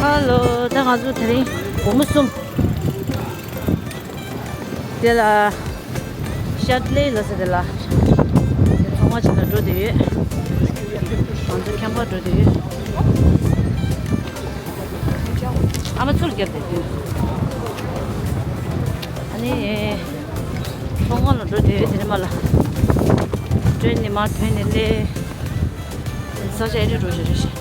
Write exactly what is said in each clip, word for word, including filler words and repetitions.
ཧ་ལོ། ད་ང་ཚོ་དེ་རིང་སྒོར་མོ་གསུམ། དེ་ལ་ཤར་ལེ་ལ་ཟེར། དེ་ལ་ཚོང་ཁང་ཅིག་ལ་འགྲོ་བསྡད་ཡོད། ང་ཚོ་ཁྱམས་ཁར་འགྲོ་བསྡད་ཡོད། ཨ་མ་ཚུར་བརྒྱབ་བསྡད་ཡོད། ཨ་ནི་ཚོང་ཁང་ལ་འགྲོ་བསྡད་ཡོད། དེ་ནས་མར་ལ་ཊེན་ནས་མར་ཐོན་ནས་སླེབས། ས་ཆ་ཨེ་རེད་འགྲོ་བཞིན་རེད་ཤག་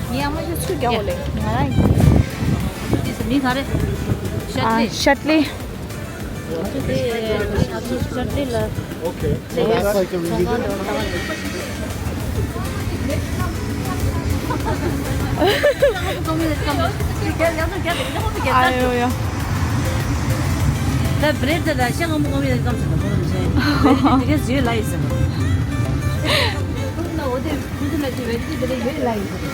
ངའི་ཨ་མ་ཁྱོད་ཚུར་རྒྱག་འོ་ལེ། ང་རང་། མི་ག་རེ། ཤར་ལེ། ཤར་ལེ། ང་ཚོ་དེ་ང་ཚོ་ཤར་ལེ་ལ། Okay. So that's like a really good. ཨ་ཡོ་ཡོ། ད་བྲེད་དེ་ད་ཤ་སྔོན་པོ་སྔོན་པོ་ཡོད་གམ་ཞིག་ད་བོར་མི་ཤེས། བེ་རི་ཏི་དེ་གས་བཟོས་ལ་ཡིན་ཟེར་ན། ཁོང་ལ་འོ་དེ་ཁོང་ཚོ་ལ་ཅི་བེ་རི་ཏི་དེ་རེ་ཡོད་ལ་ཡིན་ཟེར།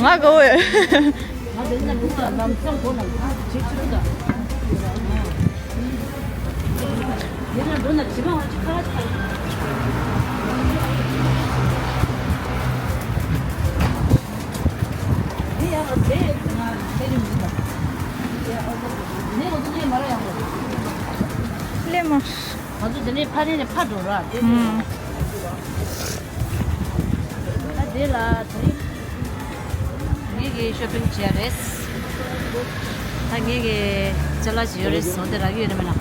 ང་གོ་བས། ལེ་མ། ང་ཚོ་འདི་ནས་ཕ་རེ་ནས་ཕར་འགྲོ་ར། དེ་ཨུམ། ད་དེ་ལ་དེ་ངེད་ཀྱིས་ཤོ་པིང་བྱས་རེད། ད་ངེད་ཀྱིས་ཅ་ལག་བྱས་ཡོད་རེད། བཟོ་དེ་རག་གི་ཡོད་རེད་མེད་ན།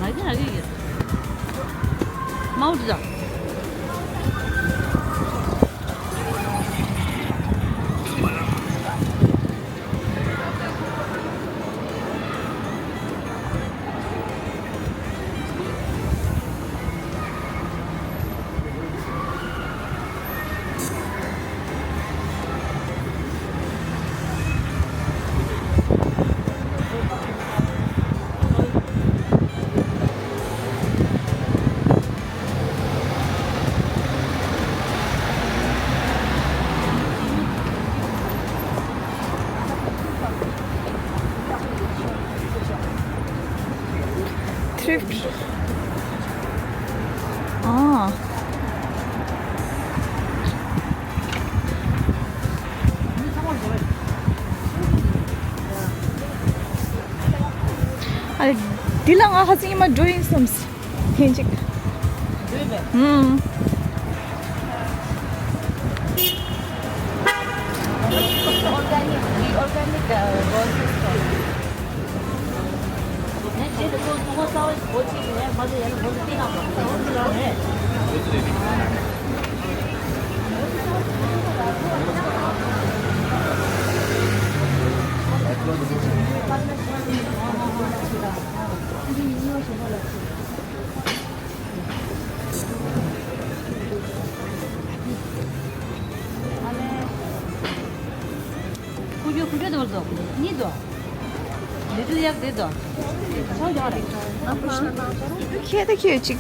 རག་གི་རག་གི་ཡོད། མའོ་འདི་དང་། Thrift. ཨ། ཨ། འདི་ལ་ང་ཁ་སང་ཉི་མ་འགྲོ་ཡིན་བསམ། ཐེངས་གཅིག་ཨུམ། Organic, organic, uh, roses. ཁུ་ཁྱོད་ཁུ་ཁྱོད་དེ་བར་དོ། གཉིས་དོ། ལི་ཏི་ཡག་དེ་དོ། ཆང་རྒྱག་རེད། ཁྱེད་དེ་ཁྱེད་ཅིག་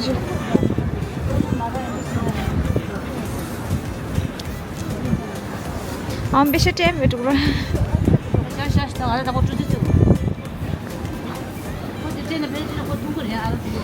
ཨམ་པེ་ཤ་ཏེ་མེ་ཏུག་ར། ཤ་ཤ་ཤ་ང་ལ་ད་གོ་ཀྲུ་ཏི་ཏུ། ཁོ་དེ་ཏེ་ན་པེ་ཏུ་ཁོ་ཐུང་གོ་རེ་ཨ་ར་ཐུང་གོ།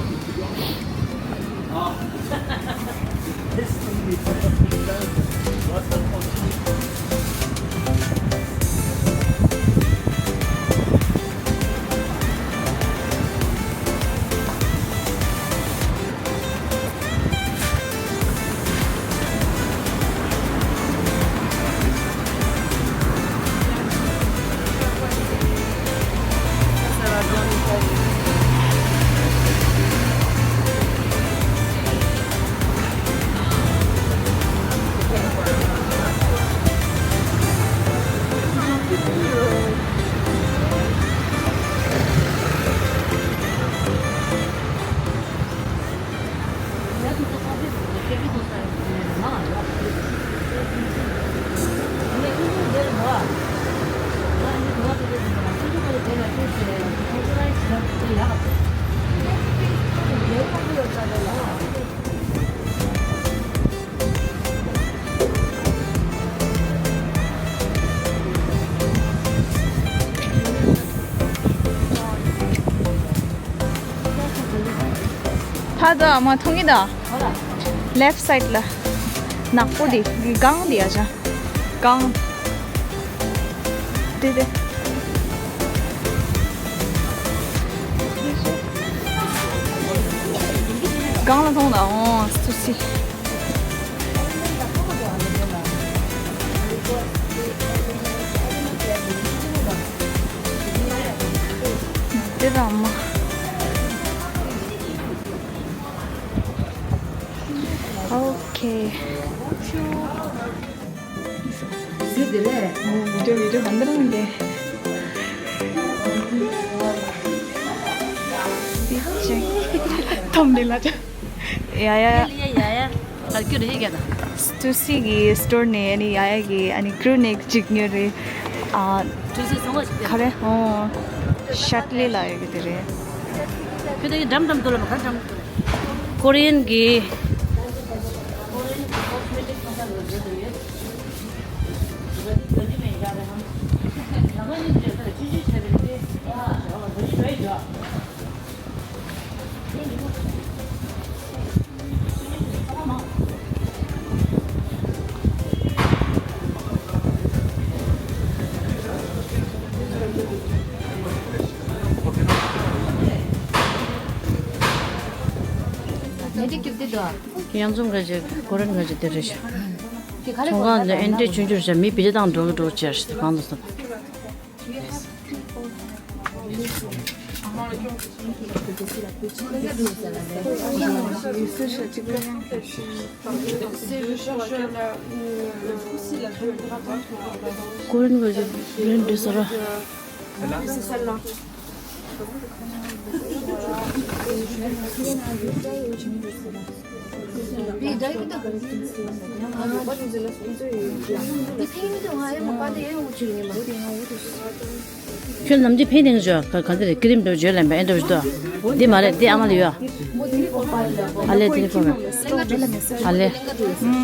ཕ་དང་མ་མཐོང་གི་ད། ལེཕ་སའིཌ་ལ། ནག་པོ་འདི་གངས་འདི་ཡ་ཆ། གངས། དེ་དེ། གངས་ལ་མཐོང་ད་འོ་སུ་སི། དེ་དང་མ། ཨོ་ཁེ། བི་ཌིའོ་བི་ཌིའོ་གང་འདྲ་མི་འདུག་ཐོམ་ནི་ལ་ཅ། ཡ་ཡ། ཡ་ཡ། ག་ཁྱོད་རེ་ཧེ་ག་ད། སུ་སི་གི་སི་ཊོར་ནས་ཨ་ནི་ཡ་ཡ་གི་ཨ་ནི་ཀྲུ་ནེག་ཅིག་ཉོས་རེད། ཨ། ཊུ་སི་སོང་བ་ཞིག་ག་རེ། ཨོ། ཤཊ་ལི་ལ་ཡོད་གི་དེ་རེད། ཁྱོད་ད་ཡི་འགྲམ་འགྲམ་དུ་ལ་མ་ག་འགྲམ་དུ། ཀོ་རི་ཡན་གི། ཡང་འཛོམས་ག་ཅིག་ཀོ་རན་ག་ཅིག་དེ་རེད་ཤག་ཚོང་ཁང་ལ་ཨེ་འདྲས་ཆུང་ཆུང་རེད་ཤག་མི་བི་ཇ་བཏང་འགྲོ་གི་འགྲོ་ཆེར་ཤག་གང་དུ་སོང་། ཀོ་རན་ག་ཅིག་རེད་འདྲ་ས་ར། ཁྱོད་ནམ་རྒྱུན་ཕན་ཐེངས་བརྗོད་ག་ག་འདི་རེད། ཀི་རིམ་འདྲ་བརྗོད་ལེན་པ་ཨེ་འདྲ་བརྗོད་དོ། འདི་མ་རེད། འདི་ཨ་མ་ལ་ཡོད། ཨ་ལེ་དེ་ནི་ཁོ་མེད། ཨ་ལེ་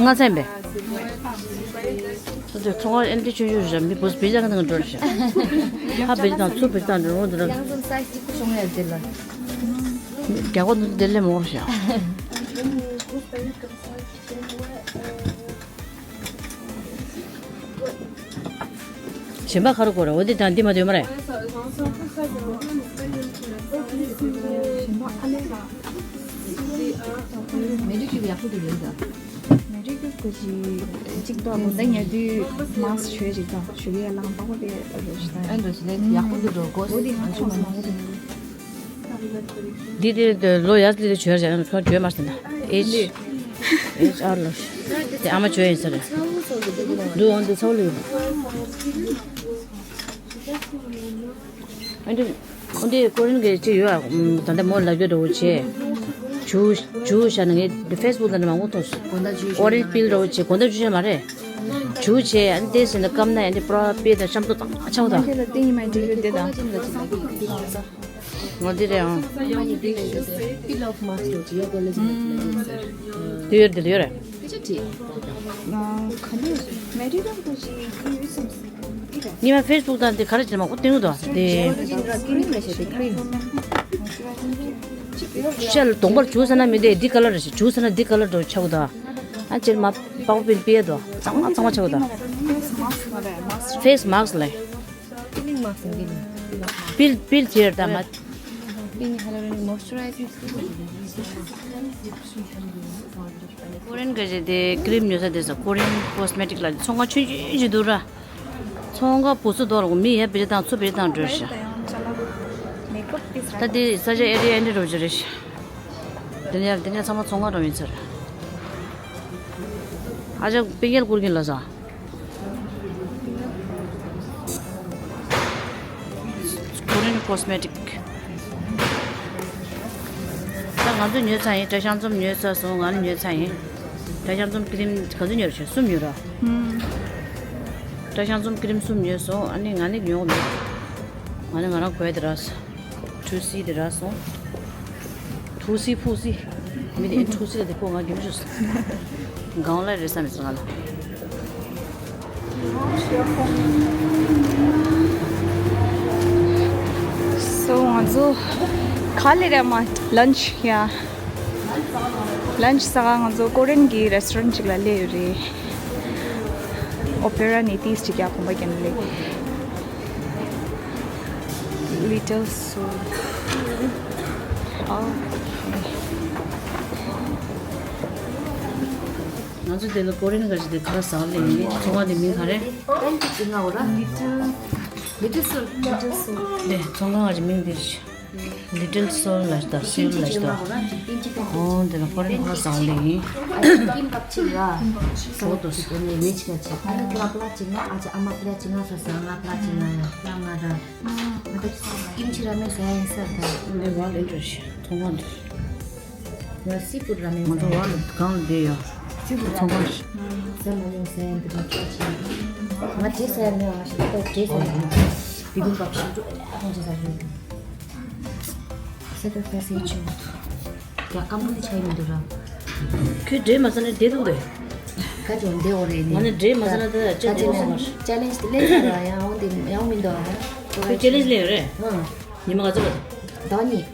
ལྔ་ཚན་པས། ཚོང་ཁང་ཨེ་འདྲ་ཆུང་ཆུང་རེད། མི་བུ་བི་ཇ་ག་ནང་འགྲོ་རེད་ཤག་ཧ་བི་ཇ་དང་ཚུར་བི་ཇ་དང་འགྲོ་འགྲོ་རེད། ཡང་འཛོམས་སའི་སི་ཀུ་ཤོང་ཡ་དེ་ལ། རྒྱ་སྒོ་འདི་ལས་མོར་ཤག་གཞན་པ་ག་རེ་དགོས་རེད། འོ་འདི་དང་འདི་མ་འདོད་མ་རེད། མེ་ཏྲིག་ཅིག་ཡག་པོ་འདུག་ཡོད་ད། མེ་ཏྲིག་གི་གོ་ཅི་གཅིག་ཏོ་མོ་ད་ཉལ་དུས་མཱ་སི་ཞུ་ཅིག་ཏོ་ཞུ་གི་ཡ་ལང་པགས་པ་དེ་རོ་ཞིག་ད། ཨེ་འགྲོ་ཞིག་ལས་ཡག་པོ་འདུག་འགྲོ་གོ། འོ་དེ་ང་ཆུང་མ་མོ་དེ། འདི་དེ་ལོ་ཡར་ལི་དེ་བྱོས་ཀྱང་ཁོ་བྱོས་མ་ཟིན་ན་ཨེཆ་ཨེཆ་ཨར་ལོ་དེ་ཨ་མ་བྱོས་ཡིན་ས་རེད། འདུག་འོང་དེ་ཚོ་ལོས་ཡིན། ཨ་འདི་ཁོ་འདི་ཀོ་རིན་གྱི་ཅིག་ཡོད་ཨ། ད་ལྟ་མོ་ལབ་རྒྱུ་འདྲ་བོ་བྱས། ཇུ་ཇུ་ཤ་ནི་ངས་འདི་ཕེ་སི་བུག་ལ་ནི་མང་པོ་མཐོང་སོང་། ཨོ་རེན་ཇི་པིལ་འདྲ་བོ་བྱས། དགོང་དག་ཇུ་ཤ་མ་རེད། ཇུ་བྱས་ཨ་ནི་དེ་ཟེར་ན་སྐམ་ན་ཨ་ནི་པྲ་པེ་དང་ཤམ་ཐོག་དང་ཆའོ་དང་། དེ་ལ་ཏིང་ཡིན་མ་འདྲི་རྒྱུ་དེ་དང་། ང་འདི་རེད་ཨང་། Peel off mask ལོ་ཅི་ཡོད་གོ་ལེ་ཅི་ལེ་ཅི་ལེ་ཅི་ལེ། འདི་ཡོད་འདི་ཡོད་རེད། ཁ་ལོ་མེ་རི་རང་གོ་ཅི་གི་ཡོད་སམ། ཉི་མ་ཕེ་སི་བུག་དང་དེ་ག་རེ་བྱེད་མ་ཁོ་སྟོན་གི་འདུག་དེ། ཁི་རིམ་ལ་བྱེད་དེ་ཁི་རིམ། ཤལ་གདོང་པར་བྱུག་ཟེར་ན་མི་འདུག་དེ་ཁ་ལར་རེད་ཤག་བྱུག་ཟེར་ན་དེ་ཁ་ལར་འགྲོ་ཆགས་གི་འདུག་ཨ་ཅེར་མ་པགས་པིལ་པིའི་འདུག་གཙང་མ་གཙང་མ་ཆགས་གི་འདུག་ཕེ་སི་མཱ་སི་ལ། Peeling mask ལ། པིལ་པིལ་དེ་ཡར་ད་མ། Peeling hyaluronic moisturizing ཁོ་རེན་ག་ཞེས་དེ་ཀི་རིམ་ཉོ་ས་དེ་ས་ཁོ་རེན་ཀོ་སི་མེ་ཊིག་ལ་ཚོང་ཁང་ཆུང་ཆུང་ཞིག་འདུག་ར། ཚོང་ཁང་བུ་སུ་དོར་གོ་མི་ཡ་བེ་དང་ཚུ་བེ་དང་འགྲོ་ཤག་ད་དེ་ས་ཆ་ཨེ་རི་ཡ་ཨེ་འདྲ་རོ་ཅི་རེད་ཤག་དེ་ནས་དེ་ནས་ཚང་མ་ཚོང་ཁང་རང་ཡིན་ཚར། ཨ་ཅག་པིང་ཡལ་བསྐུར་གིན་ལ་ས། Korean cosmetic ད་ང་ཚོ་ཉོས་ཚར་ཡིན། བཀྲ་ཤིས་ལྷམ་ཉོས་ཚར་སོང་། ང་ནི་ཉོས་ཚར་ཡིན། བཀྲ་ཤིས་ལྷམ་ཀི་རིམ་ག་ཚོད་ཉོས་རེད་ཤག་གསུམ་ཉོས་ར། བཀྲ་ཤིས་ལྷམ་ཀི་རིམ་གསུམ་ཉོས་སོང་། ཨ་ནི་ང་ནི་ཉོ་གི་མེད། ང་ནི་ང་རང་གོན་དེ་ར་སོང་། ཊུ་སི་དེ་ར་སོང་། ཐུགས་སྲས་ཕུགས་སྲས། མི་དེ་ཨེ་ཐུགས་སྲས་ལ་དེ་ཁོ་ང་རྒྱུ་མི་ཤོར་སོང་། གང་ལ་རེད་བསམ་མི་སོང་ང་ལ། སོ་ང་ཚོ་ག་ལེ་རེད་མ་ལན་ཆི་ཡ། ལན་ཆི་ཟ་ག་ང་ཚོ་ཀོ་རེན་གྱི་རེ་སི་ཊོ་རན་ཊི་ཅིག་ལ་སླེབས་ཡོད་རེད། ཨོ་པེ་ར་ནས་ཏིས་ཅིག་རྒྱག་གོམ་པ་རྒྱག་ནས་སླེབས། Little Seoul. Oh. ང་ཚོ་དེ་ལ་ཀོ་རེན་ག་ཅི་དེ་ག་ཟ་ལེ་ཡིན། ཚོང་ཁང་དེ་མིང་ག་རེ། ཏན་ཏིག་གི་ང་འོ་ར། Little Seoul. Little Seoul. དེ་ཚོང་ཁང་ག་ཅི་མིང་དེ་Little Seoul ལ་ད་སིའུལ་ལ་ད། ཨོ་དེ་ལ་ཀོ་རེན་ག་ཟ་ལེ་ཡིན། ཨ་ཅག་ཀིམ་པབ་ཅིག་ར། ཨོ་དོ་སི། ཨ་ནི་ཝེ་ཇི་ག་ཅིག་ཨ་ནི་ཀླ་ཀླ་ཅིག་ན་ཨ་ཅག་ཨ་མ་པླ་ཅིག་ན་ས་ས་ང་པླ་ཅིག་ན་ཡ་ང་ང་ར། ང་ད་ཀིམ་ཆི་ར་མེན་ཟ་ཡིན་ས་ད། ཨ་ནི་ཝ་ལེ་འགྲོ་ཤི་ཐོང་བ་འདུག་ང་སི་ཕུཌ་ར་མེན་ང་ཚོ་བ་ལ་གང་ལ་བསྡད་ཡོད། སི་ཕུཌ་ཚོང་ཁང་ཞིག་ཟ་མ་ཡོང་ཟ་ཡིན་འདི་ང་ཁྱོད་ཆེ། ང་བྲེ་ཟ་ཡ་མེད་ང་ཞིག་ད་བྲེ་ཟ་ཡིན། བི་བི་འབབ་ཞིག་འགྲོ་ཨ་ཁོང་ཆེ་ཟ་ཡོད། ས་ད་ས་སེ་ཆུ། རྒྱ་སྐམ་པོ་འདི་ཆ་ཡི་མི་འདུག་ར། ཁོས་འདྲེ་མ་ཟ་ན་བསྡད་འདུག་རེད། ཁ་ཅོ་འདེ་འོ་རེད་ནི། ང་ནི་འདྲེ་མ་ཟ་ན་ད་ཅི་འདྲེ་མ་ཟ་མ་ཅེ་ལེན་ཇི་དེ་ལེན་ཚར་ར་ཡང་འོ་འདི་ཡང་མི་འདུག་ཨ། ཁོས་ཅེ་ལེན་ཇི་ལེན་ཡོད་རེད། ཨང་། ཉི་མ་ག་ཚོད་རེད། ཟླ་བ་གཉིས།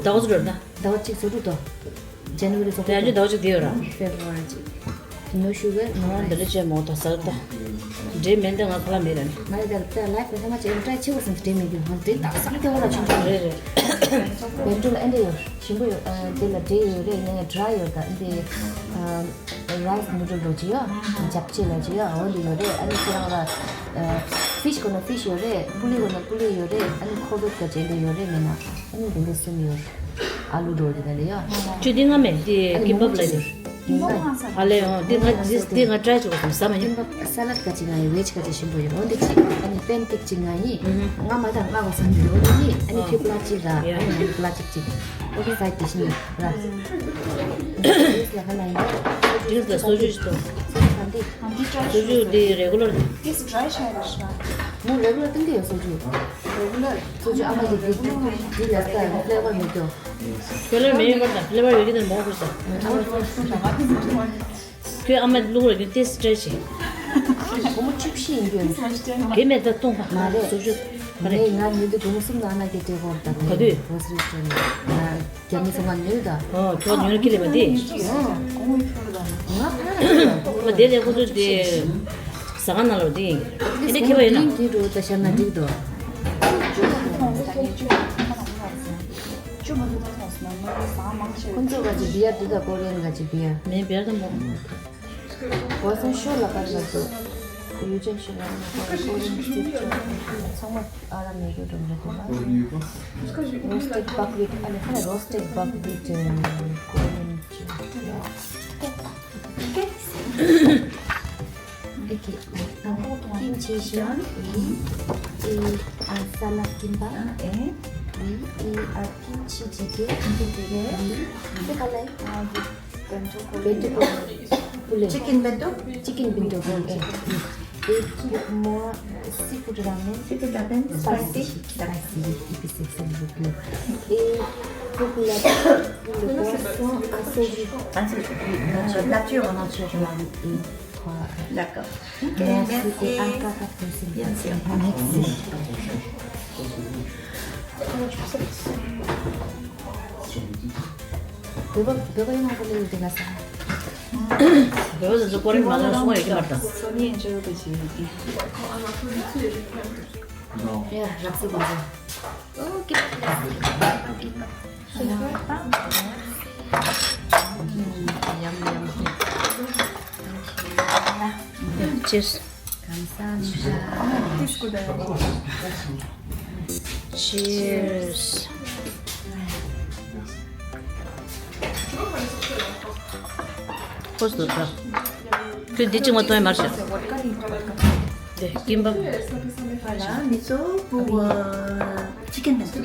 ཟླ་བ་ཚོད་རེད་ད། ཟླ་བ་གཅིག་བཟོ་འདུག་ཏོ། ཇན་ཝ་རི་ཚོགས་དེ་ཨ་ཅུ་ཟླ་བ་གཅིག་དེ་ཡོད་ར། ཕེབ་རུ་ཝ་རི་གཅིག་ནོ་ཤུ་གར་ནོ། ང་འདི་རེ་ཅེ་མོ་ད་ཟ་ད། འདྲེ་མེད་འདི་ང་ཁ་ལ་མེད་ར་ནི། ང་ཡི་ད་ད་ལའིཕ་ལ་ཐ་མ་ཅེ་ཏྲའི་ཆེ་བ་སམ་འདྲེ་མེད་འདུག་ང་འདྲེ་ད་སམ་དེ་འོ་ར་ཆུང་ཆུང་རེད། རེད་རེད། བེད་ཀྲུ་ལ་ཨེ་འདྲེ་ཡོད་ཞིམ་པོ་ཡོད། ཨ་འདི་ལ་འདྲེ་ཡོད་རེད་ནས་ཌྲའི་ཡོད་ད་འདི། རའི་སི་ནུ་ཌལ་རོ་ཅི་ཡོད། ཇབ་ཅེ་ལ་ཅི་ཡོད་འོ་འདི་ཡོད་རེད། ཨ་ནི་ཁྱེད་རང་ལ་ཕིཤ་གོ་ན་ཕིཤ་ཡོད་རེད། པུ་ལི་གོ་ན་པུ་ལི་ཡོད་རེད། ཨ་ནི་ཁོ་བེད་ག་ཅེ་འདི་ཡོད་རེད་མེད་ན་ཨ་ནི་འདི་འདི་གསུམ་ཡོད། ཨ་ལུ་འགྲོ་འདི་ད་ལེ་ཡོད། ཁྱོད་འདི་ང་མེད་འདི་ཨ་ནི་ཀིམ་པབ་མོག་ལ་ཅི་ཡོད། ཨ་ལེ་འོ་འདི་ང་འདི་འདི་ང་ཏྲའི་ཅིག་གོ་ཟ་མ་ཡིན། ཀིམ་པབ་ས་ལད་ག་ཅིག་ང་ཡི་ཝེ་ཇི་ག་ཅིག་ཞིམ་པོ་ཡོད་འོ་འདི་ཅིག་ཨ་ནི་པེན་ཀེག་ཅིག་ང་ཡི། ང་མ་ད་ང་གོ་ཟ་འདི་འོ་འདི་ཡི་ཨ་ནི་ཁྱོད་པླ་ཅིག་ར་ཨ་ནི་ང་ཡི་པླ་ཅིག་ཅིག་ཨོ་ཁེ་སའི་ཏི་ཤིན་ར། ཌིང་ལ་སོ་ཇུ་ཞིག་ཏོ། སོ་ཇུ་དེ་རེ་གུ་ལར། མོ་རེ་གུ་ལར་ཏིང་གི་ཡོད་སོ་ཇུ། སོ་ཇུ་ཨ་མ་གི་དེ་དེ་ལ་ས་ཕི་ལེ་བར་མེད་ཀྱོ། ཕི་ལེ་བར་མེད་ཡོད་པར་ད་ཕི་ལེ་བར་ཡོད་ཀྱི་དེ་མོ་གུ་ས། ཁྱོད་ཨ་མ་ལུག་ར་རྒྱུ་ཏེ་སི་ཏྲེ་ཆེ། སྒོར་མོ་བཅུ་བཞི་ཡིན་རྒྱུ། དེ་མེད་ད་སྟོང་པ། མ་རེད། སོ་ཇུ། མ་རེད། ངས་ང་ཉིན་དུ་སྒོར་མོ་གསུམ་ནང་ན་གི་སྤྲད་གོ་ད། ག་དུས། གོ་སི་རི་སི་ཊོ་རན་ལ། རྒྱ་མི་ཚང་མ་ཉོས་ད། ཨོ་ཁྱོད་ཉོས་ཀི་ལེ་མ་དེ། ང་ཕ་ར་ཁ་ཡོད། ང་དེ་ལས་ཁོ་ཚོ་དེ་ཟ་ཁང་ནང་ལ་དེ་ཡིན། ཨེ་ནས་ཁྱེད་པ་ཡིན་ན། དེ་འགྲོ་ད་ཤར་ན་འགྲིག་དོ། ཁོང་ཚོ་ག་ཅི་བི་ཡར་འདི་ད་ཀོ་རེན་ག་ཅི་བི་ཡར། མེད་བི་ཡར་ད་མོ། གོ་སོང་ཤོ་ལ་པར་ལ་དུ། ཡུ་ཅན་ཤོ་ལ་ནི་ཀོ་རེན་ཅི་ཚང་མ་ཨ་ར་མེ་གི་རུམ་རེད་དུ་ལ། Roasted buckwheat ཨ་ནི་ཁ་ལ་roasted buckwheat Korean ཅི། Okay. Kimchi ཞིམ། ཨེ། ཨ་ས་ལ་ཀིམ་པ། ཨེ། ཨེ་ཨ་ཀིམ་ཆི་ཅི་ཅི། ཅི་ཅི་ཅི། ཨེ་ཁ་ལ། Bento. Bento. Pule. Chicken bento? Chicken bento. Okay. Et pour moi, seafood ramen. Seafood ramen, spicy. Spicy, épicé, s'il vous plaît. Et pour la, pour le poisson, un seul jus. Un seul jus, oui, nature, nature, en nature. Et trois. D'accord. Ok, merci. Et encore quatre, s'il vous plaît. Bien sûr. Merci. Beba, beba yana ko le de la sa. Beba zo ko re ma zo so ko re ke marta. Ya, rakse ko zo. Okay. Yum, yum. Cheers. 감사합니다. Cheers. ཁོས་འདུག་ད། ཁོས་འདི་གཅིག་མ་གཏོང་ཡ་མ་རེད། དེ་ཀིམ་པ། Voilà, miso pour, euh, chicken natto.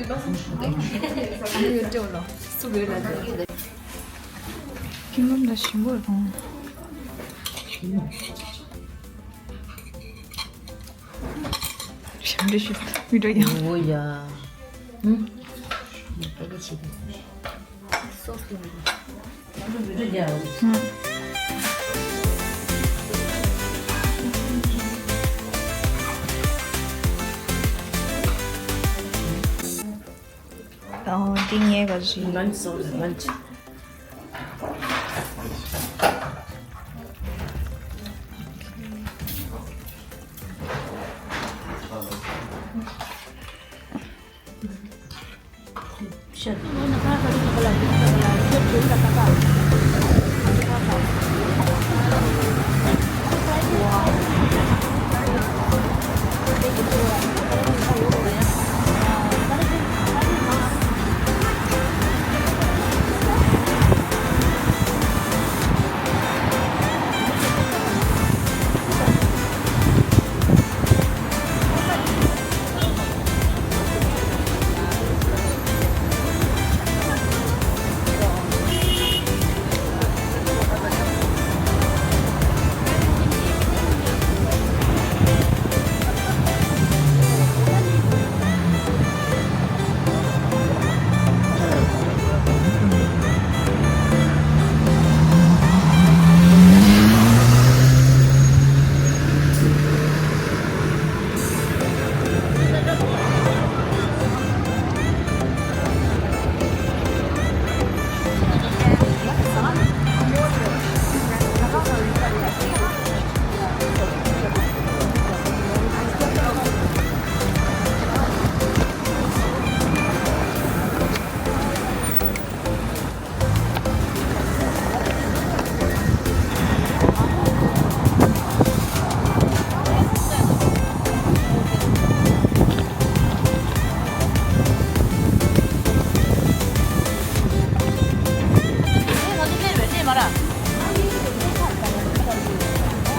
ཀིམ་པ་ལ་ཞིམ་པོ་རེད། ཞིམ་རེད་ཞུ་མི་འགྲོ་ཡང་། འོ་ཡ། ཧུམ། ཡ་ད་གི་ཆི་དེ། སོ་སི་དེ་མི་འགྲོ། ཧུམ། ཨོ། འདི་ངའི་ག་རེ་རེད། Lunch, sorry, lunch.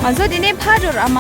ང་ཚོ་དེ་ནས་ཕར་འགྲོ་ར་ཨ་མ།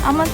ཨ་མ།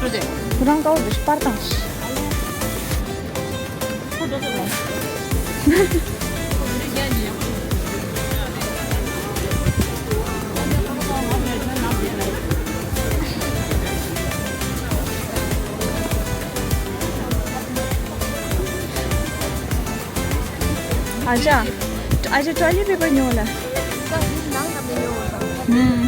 ཁོ་རང་དཀའ་བ་འདི་པར་བཏང་ཞིག་ཨ་ཅག་ཨ་ཅག་ཊོའི་ལེ་ཊི་པེ་པར་ཉོ་ལ། ཧུམ།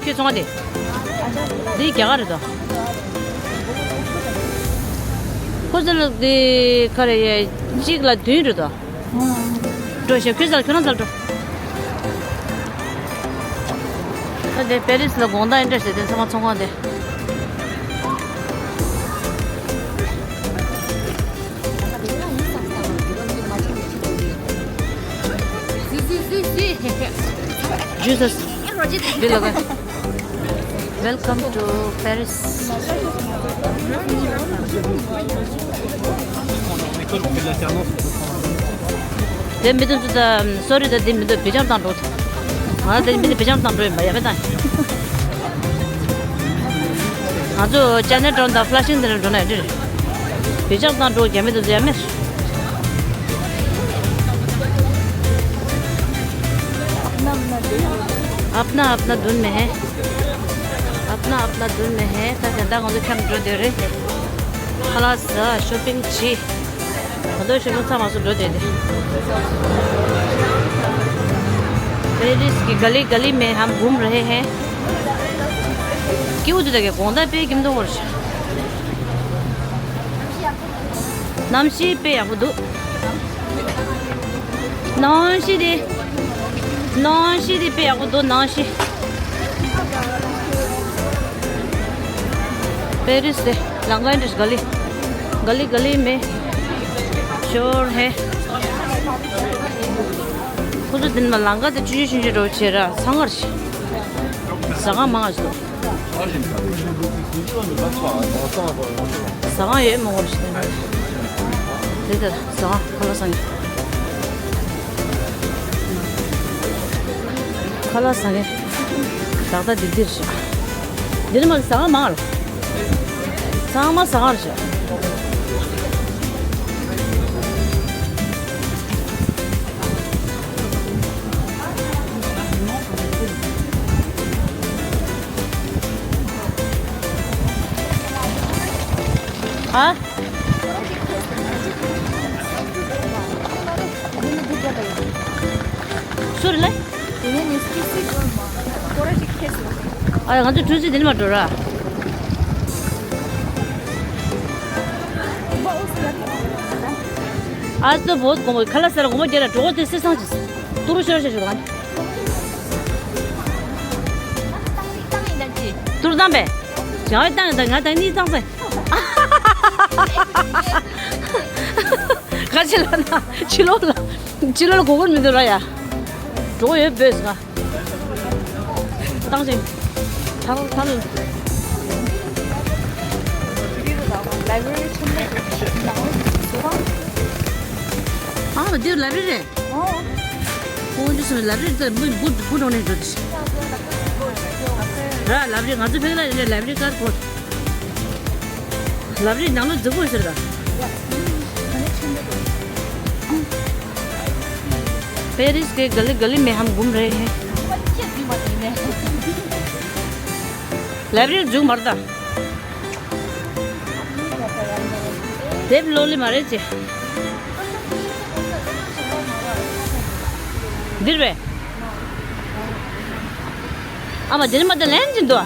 ཁྱོད་ཚོང་པ་དེ། འདི་རྒྱ་གར་རེད་དོ། ཁོ་ཚོ་ལ་འདི་ག་རེ་ཡ། གཅིག་ལ་བདུན་རེད་དོ། འགྲོ་ཤག་ཁྱོད་ཚོ་ལ་ཁྱོད་རང་ཚོ་ལ་འགྲོ། ད་དེ་པེ་རིས་ལ་དགོང་དག་ཨེ་འདྲ་ཞིག་དེ་ཚང་མ་ཚོང་ཁང་དེ། Jesus. Welcome to Paris. དེ་མི་འདུག་ཚུ་ད་སོ་རི་ད་དེ་མི་འདུག་བི་ཅམ་བཏང་འགྲོ། ང་དེ་མི་འདུག་བི་ཅམ་བཏང་འགྲོ་ཡིན་པ་ཡ་མེད་ད། ང་ཚོ་ཅའི་ན་ཊའུན་དང་ཕ་ལ་ཤིང་དེ་ལ་འགྲོ་ན་ཡ་འདྲི་རེད། བི་ཅམ་བཏང་འགྲོ་རྒྱ་མི་འདུག་ཚུ་ཡ་མེད། अपना अपना धुन में है। अपना अपना धुन में है། ད་དེ་འདྲ་ང་ཚོ་འཁྱམས་འགྲོ་དེ་རེད། ཁ་ལག་ཟ་ཤོ་པིང་བྱེད། ང་ཚོ་ཤོ་པིང་ཚང་མ་སུ་འགྲོ་དེ་དེ། पेरिस की गली गली में हम घूम रहे हैं। क्यों तो देखे कौन था पे किम तो वर्ष। གནམ་གཤིས་དཔེ་ཡག་པོ་འདུག་གནམ་གཤིས་དེ། གནམ་གཤིས་དེ་དཔེ་ཡག་པོ་འདུག་གནམ་གཤིས། पेरिस से लंका इंडस गली। गली गली में शोर है। ཁོ་ཚོ་དེ་ནས་ལམ་ཁ་དེ་ཆུང་ཆུང་ཆུང་ཆུང་འགྲོ་བྱེད་ར་ཚང་མར་ཟ་ཁང་མང་ང་ཞིག་འདུག་ཟ་ཁང་ཡོད་མང་པོ་ཞིག་འདུག་དེ་ལྟར་ཟ་ཁང་ཁ་ལག་ཟ་མཁན། ཁ་ལག་ཟ་མཁན། ཏག་ཏག་འདི་འདིར་བཞག་འདི་ནི་མ་ཟ་ཁང་མང་ལ། ཚང་མ་ཟ་ཁང་རེད་བཞག་ཨ། སུ་རེད་ལེ། ཨ་ང་ཚོ་གྲུ་གཟིངས་འདི་ནས་མར་འགྲོ་ར། आज तो बहुत དགོངས་པ། ཁ་ལག་ཟ་ར་དགོངས་པ་རྒྱག་ར་འགྲོ་དེ་སེ་སང་ཅིག་ཏུ་རུ་ཤོར་ཤོར་ཤོར་གང་། ཏུ་རུ་བཏང་པས། བྱ་བའི་བཏང་ཡོད་ད་ང་ད་གཉིས་བཏང་ཚེ། ག་ཅི་ལ་ན་ཕྱི་ལོགས་ལ་ཕྱི་ལོགས་ལ་གོ་གོར་མི་འདུག་ར་ཡ། འགྲོ་ཡོད་བོས་ང་། བཏང་ཅིང་། ཐང་ཐང་། ཨ་འདིར་ལ་རི་རེད། ཨོ། ཁོང་ཚོས་ལ་རི་དེ་མི་འབུ་འབུ་འགྲོ་ནས་འགྲོ་དེ། ར་ལ་རི་ང་ཚོ་ཕེག་ལ་ཡིན་ལ་རི་དཀར་པོ། ལབ་རེས་ནང་ལོ་འཛུགས་དགོས་ཟེར་ད། पेरिस के गली गली में हम घूम रहे हैं। ལབ་རེས་འཛུགས་མར་ད། དེབ་ལོ་ལི་མ་རེད་ཅེ། འདིར་བས། ཨ་མ་འདིར་མ་ད་ལན་ཅིན་དུ།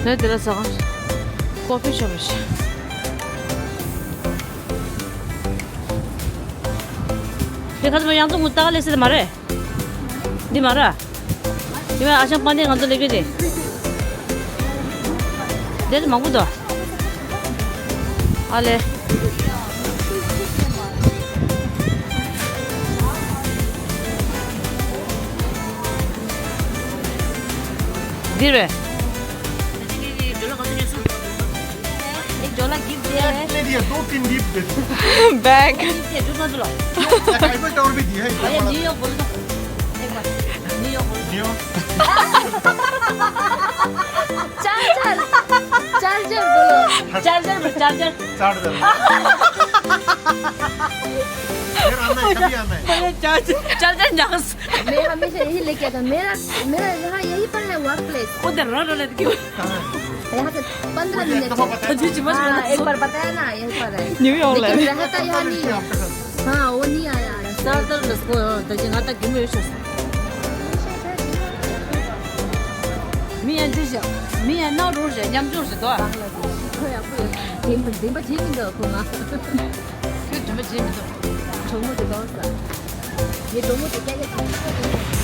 ནས་དེ་ལ་ཟ་ཁང་ཀོ་ཕི་ཤོབ་རེད། དེ་ཁ་ཚ་མ་ཡང་ཚོ་ངུ་ཏག་ལེ་སེ་མ་རེད། འདི་མ་ར། དེ་བས་ཨ་ཞང་པ་འདི་ང་ཚོ་ལེགས་རེད། དེ་དེ་མང་པོ་འདུག་ཨ་ལེ། འདི་རེད། एक झोला गिफ्ट दिया है। ले दिया, दो तीन गिफ्ट दे दिया। बैग। गिफ्ट दिया, दूसरा झोला। या, काई को और भी दिया है, भैया, न्यूयॉर्क बोल दो। एक बार, न्यूयॉर्क बोल दो। न्यूयॉर्क। चार्जर, चार्जर बोलो। चार्जर बोल, चार्जर। चार्जर। फिर आना है, कभी आना है। भैया, चार्जर, चार्जर जहाँ से मैं हमेशा यही लेके आता हूँ। मेरा, मेरा यहाँ यहीं पर है वर्क प्लेस। उधर रो, रो लेते क्यों? यहाँ से पन्द्रह मिनट है। जी, जी, बस, हाँ, बस। एक बार बताया ना, यहीं पर है। न्यूयॉर्क लेकिन रहता यहाँ नहीं है। हाँ, वो नहीं आया। चार्जर उसको, तो जी, आता क्यों मेरे से? मैं यहाँ जी जा, मैं यहाँ ना रोज है, ཉམས་འགྱུར་ཟེར་དོ། ཁོ་ཡག་པོ་ཡོད། བདེན་པ་བདེན་པ་བྱེད་མི་འདུག་ཁོ་ང་། ཁྱོད་དྲན་པ་བརྗེད་མི་འདུག་གྲོགས་མོ་དེ་གང་ཟ། ངའི་གྲོགས་མོ་དེ་སྐད་ཆ་དྲན།